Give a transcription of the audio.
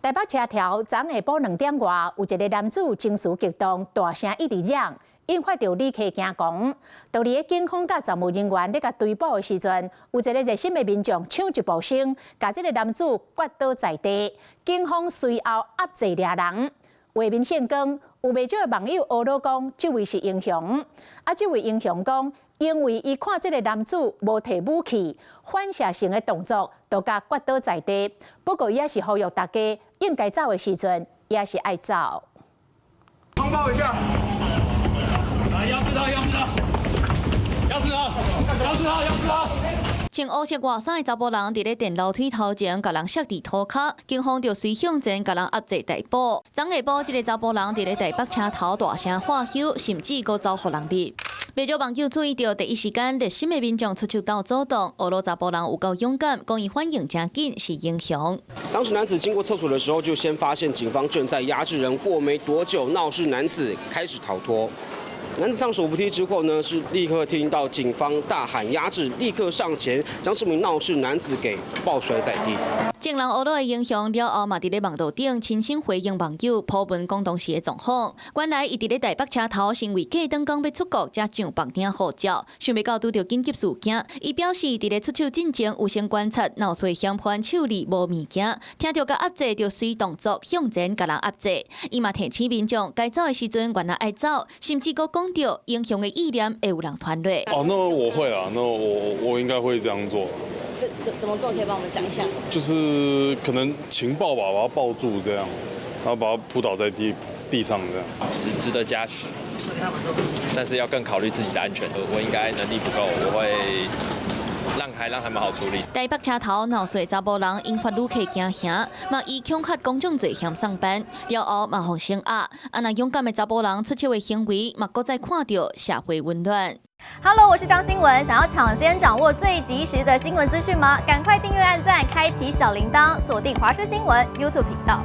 台北車頭昨下晡2點外，有一个男子情緒激動，大聲一直嚷，引發著旅客驚狂。當佇咧警方佮站務人員咧共追捕的時陣，有一个熱心的民眾搶一步先，共這个男子橛倒在地。警方隨後壓制掠人。畫面現光，有袂少的網友呵咾講，這位是英雄。啊，這位英雄講，因為伊看這个男子無提武器，反射性的動作，就共橛倒在地。不過，伊也是呼籲大家，應該走的時陣，也是愛走。通報一下，來，壓制他，壓制他，壓制他，壓制他，壓制他。穿烏色外衫的查埔人佇咧電樓梯頭前，共人摔佇塗跤，警方就隨向前共人壓制逮捕。昨下晡，這个查埔人佇咧台北車頭大聲喝囂，甚至閣走予人入。袂少網友注意到，第一時間熱心的民眾出手鬥阻擋，呵咾查埔人有夠勇敢，講伊反應誠緊，是英雄。當時男子經過廁所的時候，就先發現警方正在壓制人。過沒多久，鬧事男子開始逃脫。男子上手扶梯之後呢，是立刻聽到警方大喊壓制，立刻上前將這名鬧事男子給抱摔在地。眾人呵咾的英雄了後，嘛佇咧網路頂親身回應網友，鋪文講當時的狀況。原來伊佇咧台北車頭，是因為過轉工欲出國，才上房頂號召，想袂到拄著緊急事件。伊表示，佇咧出手進前有先觀察鬧事嫌犯手裡無物件，聽著共壓制，就隨動作向前共人壓制。伊嘛提醒民眾，該走的時陣原來愛走，甚至閣講著英雄的意念會有人傳落。哦，那我會啊，那我應該會這樣做。怎麼做？可以幫我們講一下。就是可能情報吧，把他抱住這樣，然後把他撲倒在地上這樣。值得嘉許，但是要更考慮自己的安全。我應該能力不夠，我會讓開，讓他們好處理。台北車頭鬧事查埔人引發旅客驚嚇，嘛以恐嚇公眾罪嫌送辦，了後嘛予聲押。啊，若勇敢的查埔人出手的行為，嘛閣再看著社會溫暖。 Hello，我是張新聞，想要搶先掌握最及時的新聞資訊嗎？趕快訂閱、按讚、開啟小鈴鐺，鎖定華視新聞 YouTube 頻道。